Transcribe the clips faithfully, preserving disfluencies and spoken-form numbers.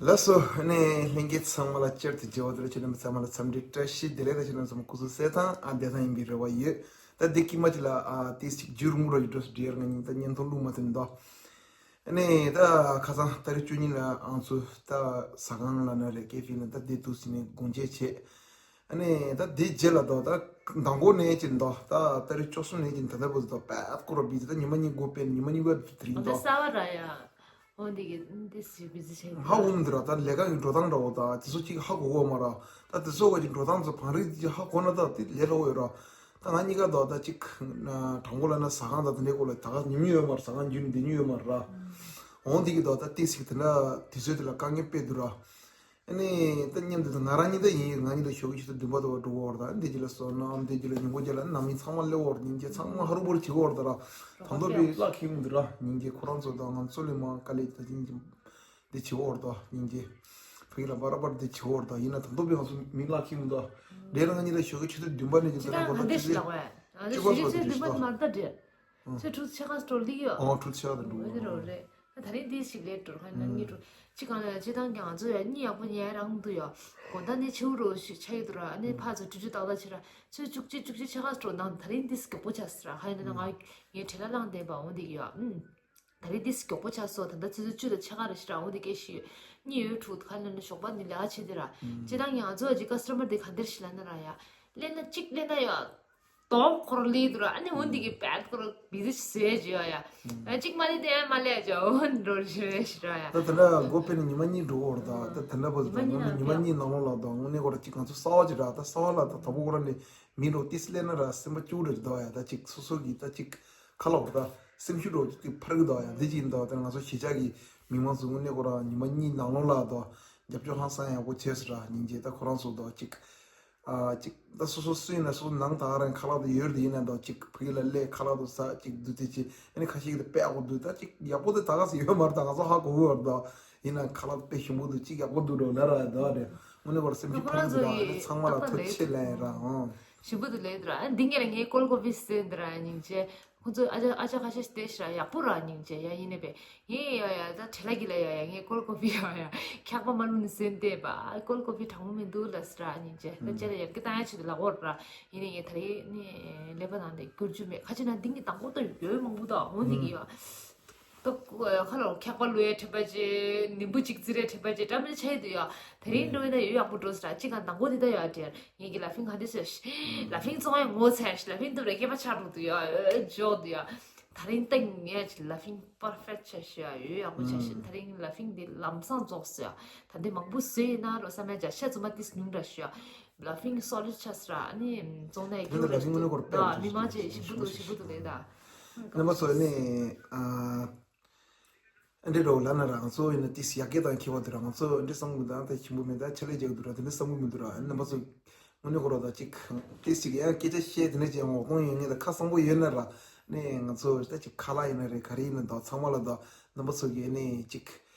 ལགས་སོ། ཨ་ནི་ལྷན་རྒྱས་ཚང་མ་ལ་བསྐྱར་དུ་མཇལ་བ་དེ་ལ་ཁྱེད་རྣམ་པ་ཚང་མ་ལ་འཚམས་འདྲི་བཀྲ་ཤིས་བདེ་ལེགས་དང་། ཁྱེད་རྣམ་པ་ཚང་མ་སྐུ་གཟུགས་གསལ་ཐང་ཨ་བདེ་ཐང་ཡིན་པའི་རེ་བ་ཡོད། ད་འདི་སྐྱེས་མ་ཅིག་ལ་ཨ་ཏིས་ཅིག་འཇུར་མུར་རོ་ཡི་འགྲོ་སུ་འདྲེར་ང་ཉིན་ད་བརྙན་ཐུང་བླུགས་མ་ཐུབ་འདུག་ཨ་ནི་ད་ཁ་སང་ཏ་རིག་བཅུ་གཉིས་ལ་ཨང་ཚོ་ད་ཟ་ཁང་ལ་ན་རེ་ཀེ་ཧྥེ་ན་ད་འདི་འདུག་ཟིན་ནས་དགོངས་བྱས་བྱས། ཨ་ནི་ད་འདི་རྗེས་ལ་དོ་ད་མདང་དགོང་ནས་ཀྱིན་དོ་ད་ཏ་རིག་བཅུ་གསུམ་ནས་ཀྱིན་ད་ལྟ་བུ་དོ་པད་སྐོར་བ་བི་ད་ཉི་མ་གཉིས་འགོ་པས་ཉི་མ་གཉིས་པ་དེ་རིང་དོ། ད་གསར་བ་ར་ཡ། འོ་འདི་གི་འདི་སི་བི་ཟི་ཆེ་ཧ་འུམ་དུ་ར། ད་ལས་ཀ་གི་འགྲོ་སྟངས་འདྲ་བོ་ད་དེ་ཚོ་གཅིག་ཧ་གོ་གོ་མ་ར། ད་དེ་ཚོ་ག་གི་འགྲོ་སྟངས་ཚོ་བང་རིག་གཅིག་ཧ་གོ་ན་ད་དེ་ལས་སླ་བོ་ཡོད་ར། ད་ང་གཉིས་ཀ་དོ་ད་གཅིག་དྲང་པོ་ལ་ན་ཟ་ཁང་ད་དེ་འདྲའི་སྐོར་ལ་ད་ག་ཉིན་ཡོད་མ་ར། ཟ་ཁང་རྒྱུན་བསྡད་ཉིན་ཡོད་མ་ར། འོ་འདི་གི་དོ་ད་ཏིས་ཅིག་དེ་འདྲ་དུས་ཚོད་དེ་ལ་དཀའ་ངལ་དཔེ་འདུག་ར། ཨ་ནི་ད་མཉམ་དུ་ང་རང་ཉིད་ད་ཡིན། ང་ཉིད་ད་ཞོགས་ཀྱི་ཆུ་ཚོད་བདུན་པ་དུ་བ་འགྲོ་བར་ད་འདི་ཅི་ལ་སོ་ནམ་འདི་ཅི་ལ་ཉིན་གུང་ཅི་ལ་ནམ་ཡིན་ཚང་མ་སླེབས་བར་ཉིན་གྱི་ཚང་མ་ཧ་རུ་བར་བྱེད་བར་ད་ར། ད་མདོ་པའི་བླ་ཁྱིམ་འདི་ར་ཉིན་གྱི་ཁོ་རང་ཚོ་དང་ང་ཚོ་ལས་མ་དཀའ་ལས་ད་ཅི་འདི་བྱེད་བར་ད་ཉིན་གྱི་ཕ་གི་ལ་བར་བར་འདི་བྱེད་བར་ད་ཡིན་ན་ད་མདོ་པའི་ང་ཚོ་མི་བླ་ཁྱིམ་ད་འདྲེ་ལ་ང་ཉིད་ད་ཞོགས་ཀྱི་ཆུ་ཚོད་བདུན་པ་ནས་ཅི་ད་ལ་གོ་ད་ཅི་ལས་ཅི་ག་སོ་ད་ཅི་ཚོད་ཁྲུ་ཆེ་ཁ་སྤྲོ་ལི་ཡོད། ཨོ་ཁྲུ་ཆེ་ཁ་ད་འགྲོ་འོ་དེ་རོ་རེད། ད་ད་རིང་འདི་ཞིག་ལས་འགྲོ་ཁ་ན་ངི་འགྲོ། ཅི་གང་ལ་ཅི་དང་ཀྱང་ང་ཚོ་ཡ་གཉིད་ཡག་པོ་ཉལ་རང་འདུག་ཡ། དགོང་དག་ནི་ཆེའུ་རོ་ཞིག་ཆ་ཡི་འདུག་ར། ཨ་ནི་ཕ་ཚོ་ཀྲུ་ཀྲུ་ཏག་ཏག་ཆེ་ར། ཚོད་བཅུ་གཅིག་བཅུ་གཅིག་ཆ་ཁ་སྤྲོ་ནང་ད་རིང་འདི་མགྱོགས་པོ་ཆགས་སི་ར། ཁ་ཡིན་ན་ང་ངའི་བྲེལ་ལ་ལངས་བསྡད་པ་འོ་འདི་གི་ཡ། ཨུམ། ད་རིང་འདི་མགྱོགས་པོ་ཆགས་སོ། ད་ལྟ་ཆུ་ཚོད་བཅུ་དང་ཕྱེད་ཀ་རེད་ཤི་ར། འོ་འདི་སྐད་ཤི་ཡོད། གཉིད་ཡོད་འཁྲུག་ཁ་ན་ན་ཞོགས་པ་ནི་ལས་ཀ་བྱེད་དེ་ར། ཅི་དང་ང་ཚོ་ཨ་ཅི་ཀ་སི་ཊ་མར་དེ་ག་འདིར་ཤི་ལ་ན་ར་ཡ། ལེན་ན་གཅིག་ལེན་ན་ཡ། དོག་འཁོར་ལི་དུ་ར། ཨ་ནི་འོ་འདི་གི་བད་འཁོར་བི་ཟི་ཟེ་ཇི་ཡ་ཡ། ཨ་གཅིག་མ་ལི་དེ་ཡ་མ་ལེ་ཇ་འོ་འགྲོ་ཤི་རེ་ཤི་ར་ཡ། ད་དེ་འདྲ་སྒོ་ཕེ་ནི་ཉི་མ་གཉིས་འགྲོ་འོར་ད། ད་དེ་འདྲ་པོ་ཉི་མ་གཉིས་ནང་ཉི་མ་གཉིས་ནང་ལོགས་ལ་ད་དངོས་གནས་ཁོ་ར་གཅིག་ང་ཚོ་གསར་བ་ཅིག་ར། ད་གསར་བ་ལ་ད་དོ་པོ་ཁོ་ར་ནི་མི་འགྲོ་ཏིས་ལེན་ན་ར་སེམས་པ་སྐྱོ་རེ་ད་ཡ། ད་གཅིག་སོ་སོ་གི་ད་གཅིག་ཁ་ལོག་ད་སེམས་ཤུགས་འགྲོ་གཅིག་ཕར་གི་ད་ཡ། འདི་གཅིག་ཡིན་ད། ད་ང་ཚོ་གཞིས་ཆགས་ཀྱི་མི་མང་ཚོ་དངོས་གནས་ཁོ་ར་ཉི་མ་གཉིས་ནང་ལོགས་ལ་ད་རྒྱབ་སྐྱོར་ཧང་སང་ཡག་པོ་བྱས་སི་ར། སྙིང་རྗེ། ད་ཁོ་རང་ཚོ་ད་གཅིག་ཨ་གཅིག་ད་སོ་སོ་སུ་ཡིན་ན་སོ་སོ་ནང་ད་ག་རང་ཁ་ལག་ད་ཡོད་དེ་ཡིན་ན་ད་གཅིག་ཕ་གི་ལ་སླེབས་ཁ་ལག་ད་ཟ་གཅིག་བསྡུ་དེ་ཅི་ཨ་ནི་ཁ་ཤས་ཀྱི་ད་དཔེ་ཡག་པོ་འདུག་ད་གཅིག་ཡག་པོ་དེ་ད་ག་སེ་ཡོད་མ་རེད། ད་ང་ཚོ་ཧ་གོ་གི་ཡོད་རེད། ད་ཡིན་ན་ཁ་ལག་དཔེ་ཞིམ་པོ་འདུག་གཅིག་ཡག་པོ་འདུག་འགྲོ་ལ་ར་ད་རེད། དངོས་གནས་ཁོ་ར་སེམས་ཤུགས་ཕར་འདུག་ད་ཨ་ནི་ཚང་མ་ལ་ཐུགས་རྗེ་ཆེ་ལན་ར། ཨང་། ཞིམ་པོ་འདུག་ལས་འདུག་ར། ཨ་འདི་ངས་ལ་ངའི་ཀོལ་ཀོ་ཕི་སེ་འདི་ར་སྙིང་རྗེ། ཁོང་ཚོ་ཨ་ཅག་ཨ་ཅག་ཁ་ཤས་ཤིག་བལྟས་ཤི་ར་ཡག་པོ་ར་སྙིང་རྗེ་ཡ། ཡིན་ནས་པས་ངས་ཡ་ཡ་ད་བྲེལ་ལ་གི་ལ་ཡ་ཡ་ངས་ཀོལ་ཀོ་ཕི་ཡ་ཡ་འཁྱག་པ་མ་ལུས་ནས་ཟིན་བལྟས་པ། ཀོལ་ཀོ་ཕི་གྲང་མོ་མི་འདུག་ལ་སི་ར་སྙིང་རྗེ། ད་ཅེ་ལ་ཡར་གི་ཏང་ཡ་ཆེད་དུ་ལ་འོར་ར། ཡིན་ནས་ངས་ད་རེས་ནས་ཀླད་པ་ནང་དེ་བསྐྱུར་རྒྱུ་མེད། ཁ་ཅིག་ན་འདི་ངས་དང་པོ་ད་ཡོད་མང་པོ་ད་འོ་འདི་གི་ཡ། ད་ཁ་ལོ་འཁྱག་པ་ལུ་ཡ་ཁྲི་པ་ཅེ་ནིམ་བུ་གཅིག་ཙི་རེ་ཁྲི་པ་ཅེ་ཏྲ་མི་ཆ་ཡི་འདུག་ཡ། དེ་རིང་འགྲོ་ཡིན་ན་ཡོད་ཡག་པོ་འགྲོ་སི་ར། གཅིག་ག་དང་པོ་འདི་ད་ཡོད་ཨ་ཏྲེར། ངེད་ཀྱི་ལ་ཕིང་ག་འདི་ཟེར་ཤི། ལ་ཕིང་ཙོང་ཡང་ངོ་ཚ་ཤི། ལ་ཕིང་འདུག་རེ་སྐྱེས་པ་ཆགས་འགྲོ་འདུག་ཡ། འཇོག་འདུག་ཡ། ད་རིང་ཏང་ངས་ལ་ཕིང་པར་ཕེག་ཆ་ཤི་ཡ། ཡོད་ཡག་པོ་ཆ་ཤི། ད་རིང་ལ་ཕིང་འདི་ལམ་སང་རྫོགས་སི་ཡ། ད་འདི་མང་པོ་བཟོས་ཡིན་ན་རོ་བསམ་ཡ་ཇ་ཤ་ཙུ་མ་ཏིས་ཉུང་འདྲ་ཤི་ཡ། ལ་ཕིང་སོ་ལིད་ཆ་སི་ར། ཨ་ནི་ཙོང་ནས་ཀྱུ་རེ་ཤི་འདུག་མི་མང་ཆེ་ཞིབ་པོ་འདུག་ཞིབ་པོ་འདུག་ལེ་ད། རྣམ་པ་ཚོ་ནི་ཨ། ཨ་འདྲེ་རོ་ལ་ན་ར་ང་ཚོ་ཡིན་ན་ཏིས་ཡ་གེ་དང་ཁེ་བ་དུ་ར། ང་ཚོ་ཨ་འདྲེ་བསམ་གི་མི་འདུག་ད་ཆེ་ལེ་རྒྱག་དུ་ར། དེ་འདྲེ་བསམ་གི་མི་འདུག་ར། ཨ་ནི་རྣམ་པ་ཚོ་དངོས་གནས་ཁོ་ར་ད་ཅིག་ཏིས་ཅིག་ཡང་སྐད་ཆ་བཤད་དེ་འདྲ་ཅིག་ཡང་ངོ་གདོང་ཡོད་ངེས་ད་ཁ་བཟང་པོ་ཡོད་ན་ར། ནས་ང་ཚོ་ད་ཅིག་ཁ་ལག་ཡིན་ན་རེད་ག་རེ་ཡིན་ན་ད་ཚང་མ་ལ་ད་རྣམ་པ་ཚོ་གི་ནས་ཅིག་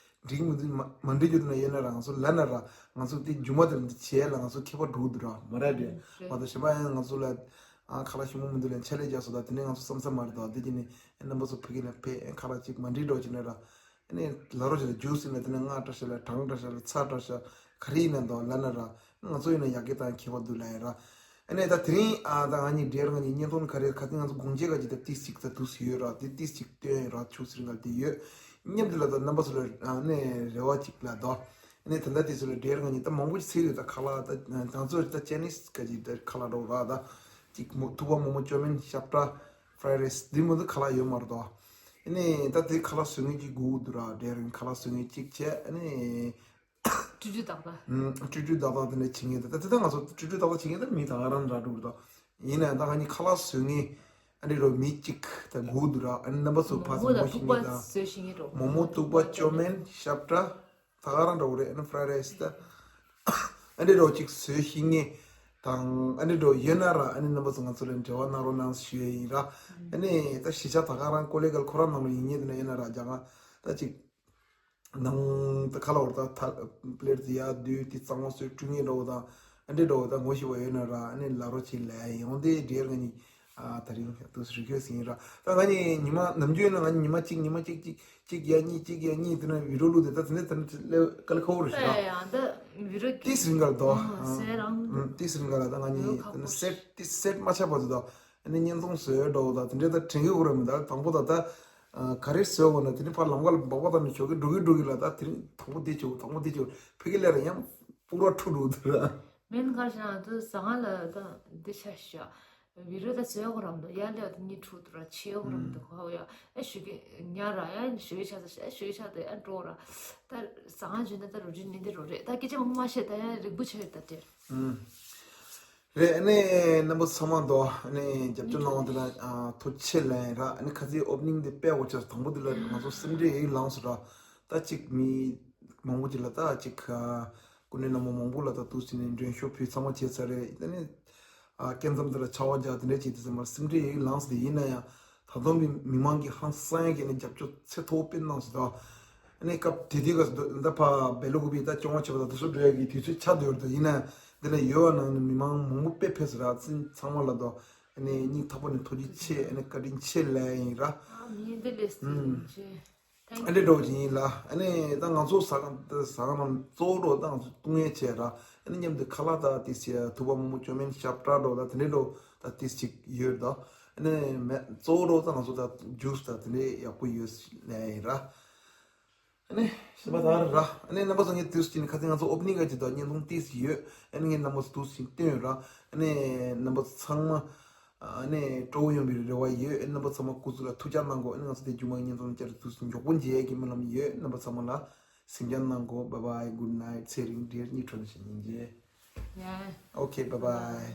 འགྲིག་མི་འདུག་མ་མ་འགྲིག་རྒྱུ་དུ་ན་ཡོད་ན་ར། ང་ཚོ་ལ་ན་ར་ང་ཚོ་དེ་རྒྱུ་མ་དེ་འདི་བྱས་ལ་ང་ཚོ་ཁེ་པ་འགྲོ་གི་འདུག་ར། མ་ར་རེད། ང་ཚོ་གཞན་པ་ཡང་ང་ཚོ་ལ་ཨ་ཁ་ལག་ཞིམ་པོ་མི་འདུག་ལ་ཆ་ལེ་རྒྱག་སོ་ད་དེ་ནས་ང་ཚོ་བསམ་ས་མ་རེད། ད་དེ་ཅི་ནས་རྣམ་པ་ཚོ་ཕ་གི་ལ་ཕེ་ཁ་ལག་ཅིག་མ་འགྲིག་འགྲོ་ཅི་ན་ར། ཨ་ནི་ལ་རོ་ཞིག་ལ་ཇུས་ཡིན་ན་དེ་ནས་སྔགས་འདྲ་ཞིག་ལ་གྲང་འདྲ་ཞིག་ལ་ཚ་འདྲ་ཞིག་ག་རེ་ཡིན་ན་འདུག་ལ་ན་ར། ང་ཚོ་ཡིན་ན་ཡ་གི་དང་ཁེ་བ་འདུག་ལ་ཡ་ར། ཨ་ནི་ད་དེ་རིང་ཨ་ད་ང་གཉིས་འབྲེལ་ང་གཉིས་བརྙན་ཐུང་ག་རེ་ག་དེ་ང་ཚོ་དགོངས་བྱེད་ག་ཅིག་ད་ཏིས་ཅིག་ད་དུས་སུ་ཡོད་ར། དེ་ཏིས་ཅིག་སྟོན་ཡོད་ར། ཆུ་སིར་འགལ་དེ་ཡོད་མཉམ་དུ་ལ་ད་རྣམ་པ་ཚོ་ལ་ཨ་ནི་རེ་བ་ཅིག་ལ་འདུག་ཨ་ནི་ད་ད་ཏིས་ཚོ་ལ་འབྲེལ་ང་གཉིས་ད་མང་པོ་ཅིག་ཚིག་ཡོད། ད་ཁ་ལག་ད་ང་ཚོ་ད་ཅེ་ནིས་ག་ཅིག་ད་ཁ་ལག་འགྲོ་ར། ད་ཅིག་མོ་ཐུག་པ་མོག་མོག་ཅོ་མིན་ཤབ་ཏྲ་ཕ་རའི་རའི་སི་འདི་མོ་ད་ཁ་ལག་ཡོད་མ་རེད་དོ། ཨ་ནི་ད་དེ་ཁ་ལག་བཟོ་མཁན་ཅིག་དགོས་འདུག་ར། འབྲེལ་རིང་ཁ་ལག་བཟོ་མཁན་ཅིག་བྱས། ཨ་ནི་ཀྲུ་ཀྲུ་ཏག་ཏག་ཀྲུ་ཀྲུ་ཏག་ཏག་དེ་འདྲ་བྱེད་མཁན་དེ། ད་དེ་ད་ང་ཚོ་ཀྲུ་ཀྲུ་ཏག་ཏག་བྱེད་མཁན་དེ་མི་ད་ག་རང་འདྲ་འདུག་ད། ཡིན་ན་ད་ང་གཉིས་ཁ་ལག་བཟོ་མཁན་ཨ་འདྲ་རོ་མི་གཅིག་ད་དགོས་འདུག་ར། ཨ་ནི་རྣམ་པ་ཚོ་ཕར་མོག་མོག་ད་མོ་ཐུག་ཤིང་པ་ངེ་ད་བཟོ་ཤེས་མཁན་རོ། མོག་མོག་ཐུག་པ་ཅོ་མེན་ཤབ་ཏྲ་ད་ག་རང་འདྲ་བོ་རེད། ཨ་ནི་ཕ་རའི་རའི་སི་ད་ཨ་འདྲ་རོ་གཅིག་བཟོ་ཤེས་མཁན་དང་ཨ་འདྲ་རོ་ཡོད་ན་ར། ཨ་ནི་རྣམ་པ་ཚོ་ང་ཚོ་ལ་འབྲེལ་བ་གནང་རོགས་གནང་ཞུ་ཡས་ཡིན་ར། ཨ་ནི་ད་གཞིས་ཆགས་ད་ག་རང་ཀོ་ལེ་གལ་ཁོ་རང་ནང་ལ་ཡིན་མཁན་དེ་འདྲ་ཡོད་ན་ར། རྒྱ་གར་ད་གཅིག་ནང་ད་ཁ་ལོར་ད་ཐ་པླེཊ་དེ་ཡར་བསྡུས་དེ་གཙང་མ་བཟོས་བཀྲུ་མཁན་འདྲ་བོ་དང་ཨ་འདྲ་འདྲ་བོ་ད་ངོ་ཤེས་པ་ཡོད་ན་ར། ཨ་ནི་ལབ་རོགས་བྱེད་ལབ་ཡ་ཡིན། འོན་ཏེ་འབྲེལ་ང་གཉིས་ ཨ་ད་རིང་དུས་རི་ཁོས་ཟིན་ར། ད་ང་གཉིས་ཉི་མ་ནམ་རྒྱུན་ཡིན་ན་ང་གཉིས་ཉི་མ་གཅིག་ཉི་མ་གཅིག་གཅིག་གཅིག་ཡ་གཉིས་གཅིག་ཡ་གཉིས་དེ་ན་བི་ཌི་ཡོ་བླུགས་དེ། ད་དེ་ནས་དེ་ནས་ལས་ཀ་ལ་ཁ་བོ་རུ་ཞིག་ར། ཡ་ད་བི་ཌི་ཡོ་ཏིས་རིང་ག་ལ་དོ། ཨ་སེ་རང་། ཏིས་རིང་ག་ལ་ད་ང་གཉིས་དེ་ན་སེ་ཊི་ཏིས་སེ་ཊི་མ་ཆགས་པ་དུ་དོ། ཨ་ནི་བརྙན་ཐུང་བཟོས་འགྲོ་ད་དེ་འདྲས་ད་དྲན་གི་ཡོད་ར་མི་ད་དང་པོ་ད་ད། ག་རེ་བཟོས་འོ་ན་དེ་ནི་ཕར་ལམ་ཁ་ལ་འབག་པ་དང་ནི་ཞོགས་ཀས་འགྲོ་གི་འགྲོ་གི་ལ་ད་དེ་རིང་དང་པོ་དེ་བྱེད་དང་པོ་དེ་བྱེད་ཕ་གི་ལས་ར་ཡང་སྤུ་ར་འཁྲུ་འགྲོ་དུ་ར། མེན་གར་ཤ་ང་ཚོ་ཟ་ཁང་ལ་ད་འདི་ཆ་ཤ་བི་རོ་ད་བཟོས་གོ་རམ་དུ་ཡ་ལེ་བ་ད་གཉིས་འཁྲུ་དུ་ར་ཆེ་གོ་རམ་དུ་ཁོ་ཡ་ཨེ་ཞུ་གི་ཉ་ར་ཡ་ཞུ་གི་ཆ་ས་ཨེ་ཞུ་གི་ཆ་དུ་ཨེ་འགྲོ་ར། ད་ཟ་ཁང་བྱུང་ན་ད་རོ་ཇི་ནི་འདི་རོ་རེད། ད་སྐད་ཆ་མང་པོ་མ་བཤད་ད་ཡ་རིང་པོ་ཆེ་རེད་ད་དེར། རེད། ཨ་ནི་རྣམ་པ་ཚང་མ་དོ་ཨ་ནི་རྒྱབ་སྐྱོར་གནང་བ་དེ་ལ་ཨ་ཐུགས་རྗེ་ཆེ་ལན་ར། ཨ་ནི་ཁ་སང་ཨོ་པ་ནིང་དེ་དཔེ་འོ་ཆ་དང་པོ་དེ་ལ་ང་ཚོ་སེམས་ཁྲལ་ཡིག་ལངས་སོང་ར། ད་ཅིག་མི་མང་པོ་ཅིག་ལ་ད་ཅིག་ཨ་སྐུ་མགྲོན་རྣམ་པ་མང་པོ་ལ་ད་དུས་ཚོད་ནས་མགྲོན་ཤོག་ཕུལ་ཚང་མ་བྱས་ཚར་རེད། ཨ་ནི་ཨ་སྐབས་མཚམས་དེ་ལ་ཆར་པ་རྒྱག་དེ་འདྲ་བྱས་དུས་ཙམ་པ་སེམས་ཁྲལ་ཡིག་ལངས་སོང་དེ། ཡིན་ན་ཡང་། ད་དུང་མི་མི་མང་གིས་ཧང་སང་ཡ་གི་ནི་རྒྱབ་སྐྱོར་ཚད་མཐོ་པོ་སྤེལ་གནང་སོང་ད། ཨ་ནི་སྐབས་དེ་དུས་སྐབས་སུ་ད་ཕ་བེ་ལོ་ཀུ་པི་ད་སྐྱོང་བ་བྱེད་པ་དང་དེ་ཚོ་འགྲོ་ཡ་གི་དུས་ཚོད་ཆགས་བསྡད་ཡོད་རེད་དོ། ཡིན་ན་འདི་ལ་ཡོད་པ་ནང་ནས་མི་མང་མང་པོ་དཔེ་ཕེབས་སོང་ར། ཚང་ཚང་མ་ལ་དོ་ཨ་ནི་སྙིང་ཐག་པ་ནས་ཐུགས་རྗེ་ཆེ། ཨ་ནི་བཀའ་དྲིན་ཆེ་ལབ་ཡིན་ར། ཨ་མི་འདི་ལས་ཨུམ། སྲིད་ཆེ། ཨ་འདྲེ་འགྲོ་བཞིན་ཡིན་ལ། ཨ་ནི་ད་ང་ཚོ་ཟ་ཁང་ཟ་ཁང་ནང་གཙོ་བོ་འགྲོ་ད་ང་ཚོ་བཏུང་ཡས་བྱས་ར། ཨ་ནི་མཉམ་དུ་ཁ་ལག་ད་ཏིས་ཡ་ཐུག་པ་མོག་མོག་ཅོ་མིན་ཤབ་ཏྲ་འགྲོ་ད་དེ་འདྲེ་འགྲོ་ད་ཏིས་ཅིག་ཡོད་ད། ཨ་ནི་མེ་གཙོ་བོ་འགྲོ་ད་ང་ཚོ་ད་ཇུས་ད་དེ་འདྲེ་ཡག་པོ་ཡོད་ལབ་ཡིན་ར། ཨ་ནི་ཤི་པ་ད་ར་ར། ཨ་ནི་རྣམ་པ་ཚོ་ངས་དུས་ཅི་ནི་ཁ་སང་ང་ཚོ་ཨོ་པ་ནིང་ག་ཅི་ད་བརྙན་ཐུང་ཏིས་ཡོད། ཨ་ནི་ངས་རྣམ་པ་ཚོ་དུས་ཅི་སྟོན་ར། ཨ་ནི་རྣམ་པ་ཚོ་ཚང་མ། ཨ་ནི་སྤྲོ་བོ་ཡོང་བའི་རེ་བ་ཡོད། ཨ་ནི་རྣམ་པ་ཚང་མ་སྐུ་གཟུགས་ལ་ཐུགས་ཅག་གནང་དགོས། ཨ་ནི་ང་ཚོ་དེ་རྒྱུན་མ་བརྙན་ཐུང་བསྐྱར་དུས་སུ་མགྱོགས་པོ་མཇལ་ཡས་ཀྱི་སྨོན་ལམ་ཡོད། རྣམ་པ་ཚང་མ་ལ་སེམས་ཅག་གནང་དགོས། Bye bye, good night. ཚེ་རིང་བགྲེས་གཉིས་འཕྲོ་ན་ཞིག་སྙིང་རྗེ། Yeah. Okay, bye bye.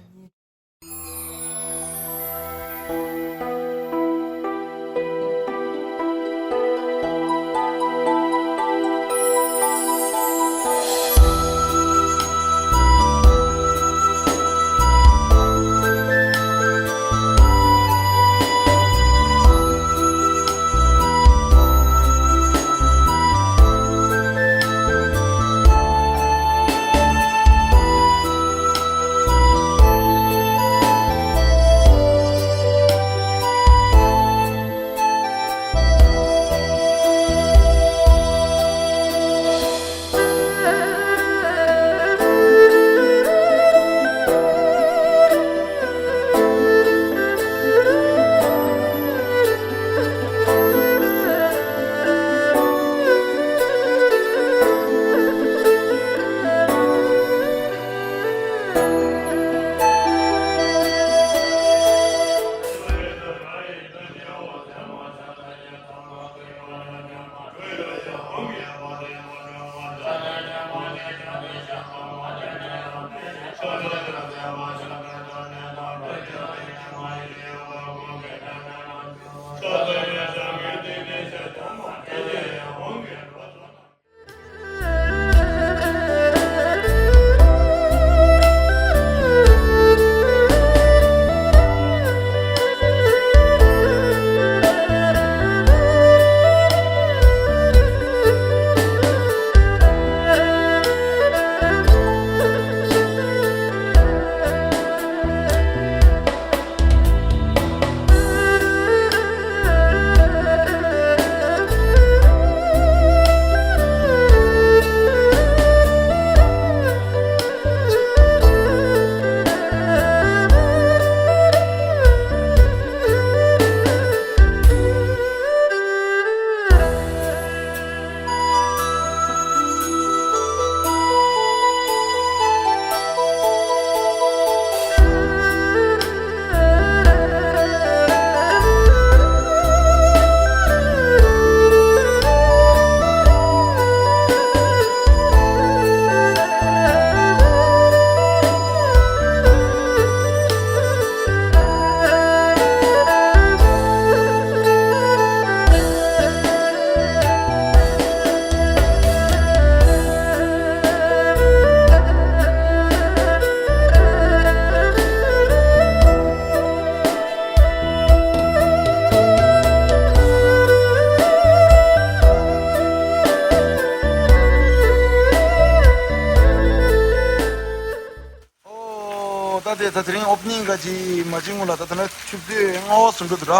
ད་དེ་རིང་ཨོ་པ་ནིང་ག་ཅི་མ་བྱེད་སྔོན་ལ་ད་ད་ལྟ་ཆུ་ཚོད་ལྔ་པ་ཟིན་འགྲོ་འདུག་ར། དེ་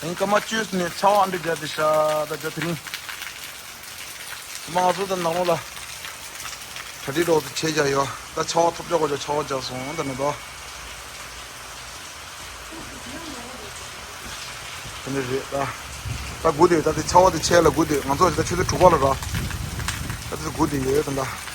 རིང་སྐར་མ་བཅུ་ནས་ཆར་པ་ཨ་འདྲ་རྒྱག་དེ་ཤ་ད་ད་དེ་རིང་། མ་ང་ཚོ་ད་ནང་ལོགས་ལ་གྲ་སྒྲིག་རོགས་ཏུ་བྱས་བཞག་ཡོད། ད་ཆར་པ་ཐོབ་ཆོག་གོ་ཆོག་ཆར་པ་རྒྱག་སོང་ད་ནི་ད། དེ་འདྲ་རེད་ད། ད་སྒུག་བསྡད་ཡོད། ད་དེ་ཆར་པ་དེ་ཆད་ལ་སྒུག་བསྡད་ཡོད། ང་ཚོ་ད་ཆུ་ཚོད་དྲུག་པ་ལ་ར། ད་དེ་སྒུག་བསྡད་ཡོད་ད་ད།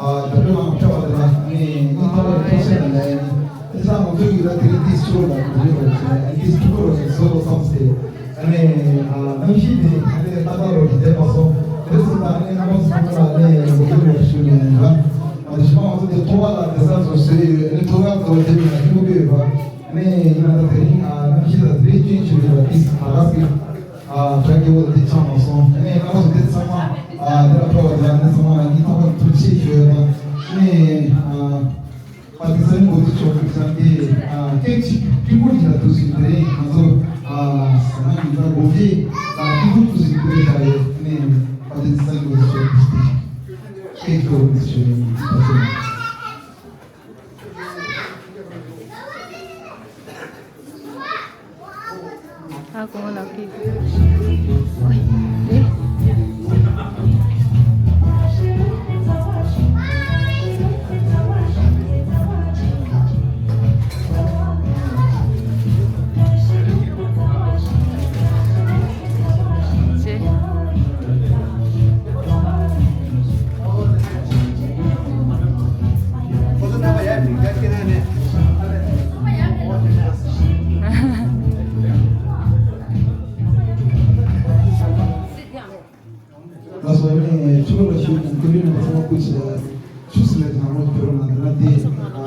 ཨ་དེ་ང་ཚོ་འདི་ལ་ཨ་བོད་ཕྲུག་ནང་ཕེབས་པ་དེ་ལ་ནི་ཨིན་ཐོག་ལ་ཐོག་སེ་ནས་ནི་དེ་ས་ང་ཚོའི་ཡུལ་ལ་དེ་རིང་ཏིས་ཆུ་ལ་དེ་རིང་རོ་ཞེས་ཏིས་ཆུ་རོ་ཞེས་བཟོ་དགོས་བསམ་སྟེ་ཨ་ནི་ཨ་གནམ་གཤིས་དེ་ད་ནི་ཏག་ཏག་རོ་ཞིག་བསྡད་པ་སོང་། དེ་ཚོ་ད་ནི་རྣམ་པ་ཚོ་ཚང་མ་ལ་ནི་འགོ་འཛུགས་རོགས་ཞུ་ནས་ར། ཨ་ནི་ཞི་མ་ང་ཚོ་དེ་ཐོ་བ་ལ་དེ་ས་ཚོ་ཟེར་ཡོད། ཨ་ནི་ཐོ་བ་ཚོ་དེ་མི་ལ་ཧི་མོ་གི་ཡོད་པ། ཨ་ནི་ཡིན་ན་ད་དེ་རིང་ཨ་གནམ་གཤིས་ད་དེ་རིང་སྐྱོན་ཞུ་གི་ཡོད་པ་ཏིས་ད་ག་སི། ཨ་དྲ་རྒྱ་བོ་དེ་ཆགས་མ་སོང་། ཨ་ནི་ང་ཚོ་དེ་ཚང་མ་ཨ་དེ་ལ་ཕེབས་པ་དེ་ལ་ནི་ཚང་མ་ལ་ཡིད་ཐང་ཐུགས་རྗེ་ཆེ་ཞུ་ཡོད་དང་། ཨ་ནི་ཨ་ཨ་དེ་ཚང་མ་འགོ་ཚུགས་ཆོག་གི་ཚང་གི་ཨ་སྐད་ཅིག་ཕྲུ་གུ་ཡིན་ལ་འདུག་ཟིན་དེ་རིང་ང་ཚོ་ཨ་ཟ་མ་ཡིན་ལ་འགོ་ཁྲིད་ལ་ཕྲུ་གུ་འདུག་ཟིན་དེ་རིང་ཤར་ཡོད། ཨ་ནི་ཨ་དེ་ཚང་མ་འགོ་ཚུགས་ཆོག་གི་ཚང་གི་སྐད་ཅིག་འགོ་ཚུགས་ཆོག་གི་ཚང་། ཨ་ཁུ་ལགས་ཀྱིས། ཨོའི། ཨེ། ཅེ། ལགས་སོ། ཨ་ནི་ཆུ་ལོག་ལ་ཞུགས་དང་སྐུ་མགྲོན་རྣམ་པ་ཚང་མ་སྐུ་མཁྱེན། ཆུ་ཟིལ་ལ་གྱང་རོགས་ཕེབས་རོགས་གནང་། དེ་ན་དེ་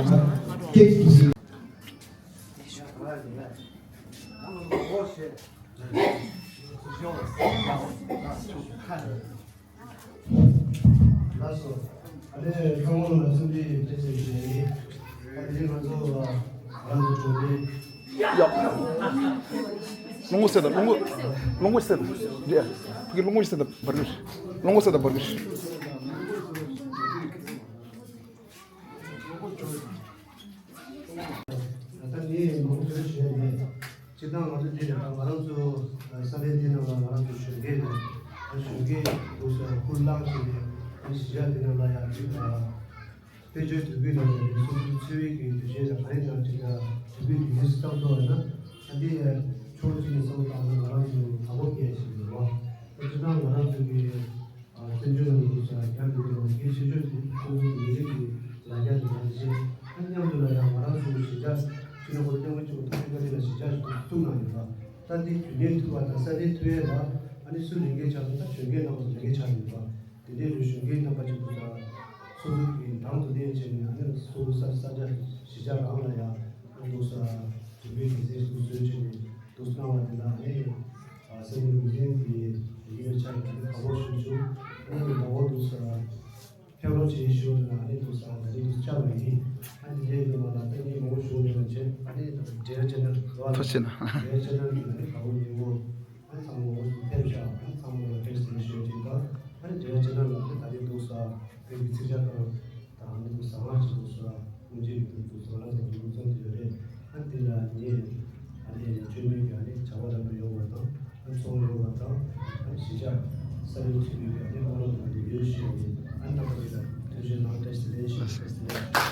ཨ་ཀེག་ཏུ་ཟིན། ལགས་སོ། ཨ་ནི་ཁ་སྔོན་ལ་གསུམ་བཅུའི་གྲས་ཟེར་གྱི་ཡིན། ཨ་དེ་རིང་ང་ཚོ་ང་ཚོ་གྲོང་སྡེ། ཡ། སློང་མོ་སེ་དང་སློང་མོ། སློང་མོ་སེ་དང་ཡ། ཕ་གི་སློང་མོ་སེ་དང་བར་གྱི། སློང་མོ་སེ་དང་བར་གྱི། སྤྱིར་བཏང་ང་ཚོ་འདི་ནས་ད་ང་རང་ཚོ་ས་གནས་འདི་ནང་ལ་ང་རང་ཚོ་གཞོན་སྐྱེས་ནས་ད་གཞོན་སྐྱེས་འདུག་ས་ཧུར་བརླག་བྱས་ནས་ད་གཞིས་ཆགས་འདི་ནང་ལ་ཡང་ཅིག་དཔལ་འབྱོར་དུས་ཀྱི་ནང་ནས་སོ་སོའི་འཚོ་བའི་གི་དུས་ཆེན་དང་ག་རེ་ཡང་ཅིག་ཡང་དུས་ཀྱི་དུས་ཡུན་བསམ་ཐུབ་པ་ན་ད་འདི་ཡང་ཕྱོགས་གཅིག་ནས་བསམ་བློ་བཏང་ན་ང་རང་ཚོ་དགའ་པོ་སྐྱེ་ཞིག་ཡོད་རེད་བ། སྤྱིར་བཏང་ང་རང་ཚོ་གི་ཨ་བཙན་བྱོལ་ནང་དུ་ས་རྒྱ་མི་དེ་རང་གི་ཆེ་ཤོས་དེ་ཁོང་ཚོ་མི་རིགས་ཀྱི་ལ་རྒྱ་དེ་རང་བཞིན་ཨ་མཉམ་དུ་ལ་ཡང་ང་རང་ཚོ་གཞིས་ཆགས་ཕྱི་ནང་ཁོ་རང་མཉམ་དུ་གཅིག་པ་ཐུག་པ་དེ་ལ་གཞིས་ཆགས་ཤིག་ཏུ་བཙུགས་གནང་ཡོད་པ། ད་འདི་རྒྱུན་གནས་ཐུབ་པ་དང་ས་གནས་ཐུབ་ཡས་ལ་ཨ་ནི་སུ་ལས་འགན་ཆགས་ན་ད་གཞོན་སྐྱེས་རྣམ་པ་ཚོ་ལས་འགན་ཆགས་ཡོད་པ། དེ་འདྲའི་རུ་གཞོན་སྐྱེས་རྣམ་པ་ཅིག་ཏུ་ས་སོ་སོ་གི་ནང་དུ་གནས་བྱས་ནས་ཨ་ནི་སོ་སོ་ས་ས་ཆ་གཞིས་ཆགས་རང་ལ་ཡང་ཨ་ནི་ས་དུ་བའི་གི་ཚེ་སུ་བཟོས་བྱས་ནས་དུ་གནང་བ་དེ་ལ་ཨ་ནི། ཨ་སེམས་ནང་ནས་དེ་ཡིད་ཆེས་ཀྱི་དགའ་བོ་ཞུ་ཞུ། ཨ་ནི་ལག་འོག་ཏུ་ས་ཕེབས་རོགས་བྱེད་ཞུ་ན་ཨ་ནི་ཏུ་ས་ད་ནི་ཏུ་བཅར་བ་ཡིན། ཨ་ནི་དེ་ཡིན་མ་ལ་ད་ནི་མང་པོ་ཞུ་ཡོད་པ་བྱས་ཨ་ནི་འབྲེལ་ཡོད་ཅན་ནི་ག་བ་ལ་ཐུགས་ཆེ་ན། འབྲེལ་ཡོད་ཅན་ནི་ཨ་ནི་དགའ་བོ་ཉིན་མོ་ཨ་ནི་ཚང་མ་མང་པོ་ཞིག་ཕེབས་ཤག་ཨ་ནི་ཚང་མ་ལ་ཕེབས་ཟིན་ཞུ་ཅིག་དང་ཨ་ནི་འབྲེལ་ཡོད་ཅན་ནི་ལ་ཨ་ནི་ད་ནི་ཏུ་ས་བོད་ཀྱི་ཚིག་ཆ་དང་། ད་ཨ་ནི་ཏུ་ཟ་མ་ཅིག་ཏུ་ཟ་ཁུངས་ཅིག་ཏུ་ཏུ་ཟ་ལ་ཟ་ཏུ་ཏུ་ཚང་དུ་ཡོད་རེད། ཨ་ནི་འདི་ལ་ངས་ཨ་ནི་ཆོས་མེད་ཀྱི་ཨ་ནི་བྱ་བ་ལམ་དུ་ཡོང་བ་དང་ཨ་ཚོང་ཡོང་བ་དང་ཨ་ནི་གཞིས་ཆགས་ས་ཡོམ་ཆེན་པོའི་ཨ་ནི་དམག་རོགས་དང་ཡོད་ཞུ་ཡ་ཡིན། ཨ་ནི་རྣམ་པ་ཚོ་ལ་ཐུགས་རྗེ་གནང་། བཀྲ་ཤིས་བདེ་ལེགས་ཞུ། བཀྲ་ཤིས་བདེ་ལེགས།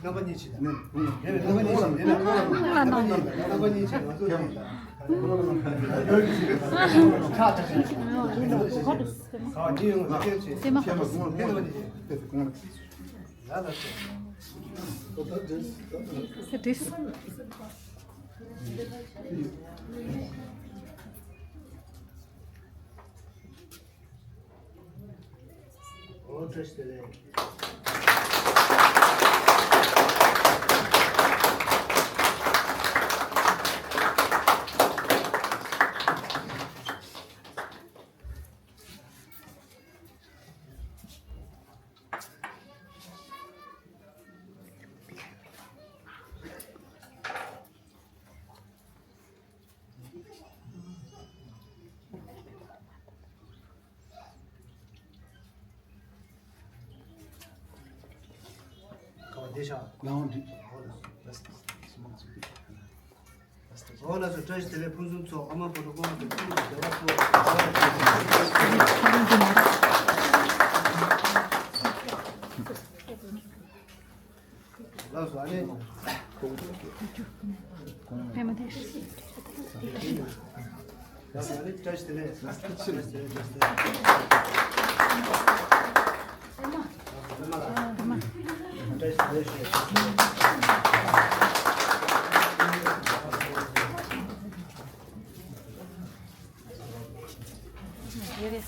རྣམ་པ་གཉིས་ཕྱིན། རྣམ་པ་གཉིས་ཕྱིན། རྣམ་པ་གཉིས་ཕྱིན། ང་ཚོ་ཆགས་ཆགས་ཆགས། ཨ་གཉིས་ཡོང་བ་སྐད་ཆེ། སེམས་མ་ཁོ་ཐོག་སེམས་མ་ཁོ་ཐོག་ཡ་ལ་སེ། ཨོ་བཀྲ་ཤིས་བདེ་ལེགས། ག་བ་བདེ་ཤག་ལའང་འགྲིག་ཨོ་ལ་སོ། ཨོ་ལ་སོ། བཀྲ་ཤིས་བདེ་ལེགས། ཕུན་སུམ་ཚོགས། ཨ་མ་བུ་ཕྲུག་ཀུན་ལ་ཕུན་སུམ་ཚོགས་བདེ་བ་ཚོགས། ལགས་སོ། ཨ་ནི། ཕེབས་མ་ཐུབ། ལགས་སོ། ཨ་ནི་བཀྲ་ཤིས་བདེ་ལེགས། བཀྲ་ཤིས་བདེ་ལེགས། བཀྲ་ཤིས་བདེ་ལེགས། བཀྲ་ཤིས་བདེ་ལེགས། ཡོད་རེད།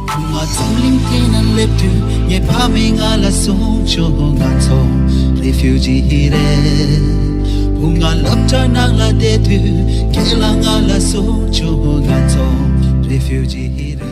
བུ་ང་འཛམ་གླིང་སྟེང་ན་སླེབས་དུས་ངའི་ཕ་མས་ང་ལ་གསུངས་བྱུང་། ང་ཚོ་རི་ཕིའུ་ཇི་རེད། བུ་ང་སློབ་གྲྭ་ནང་ལ་བསྡད་དུས་རྒན་ལགས་ང་ལ་གསུངས་བྱུང་། ང་ཚོ་རི་ཕིའུ་ཇི་རེད།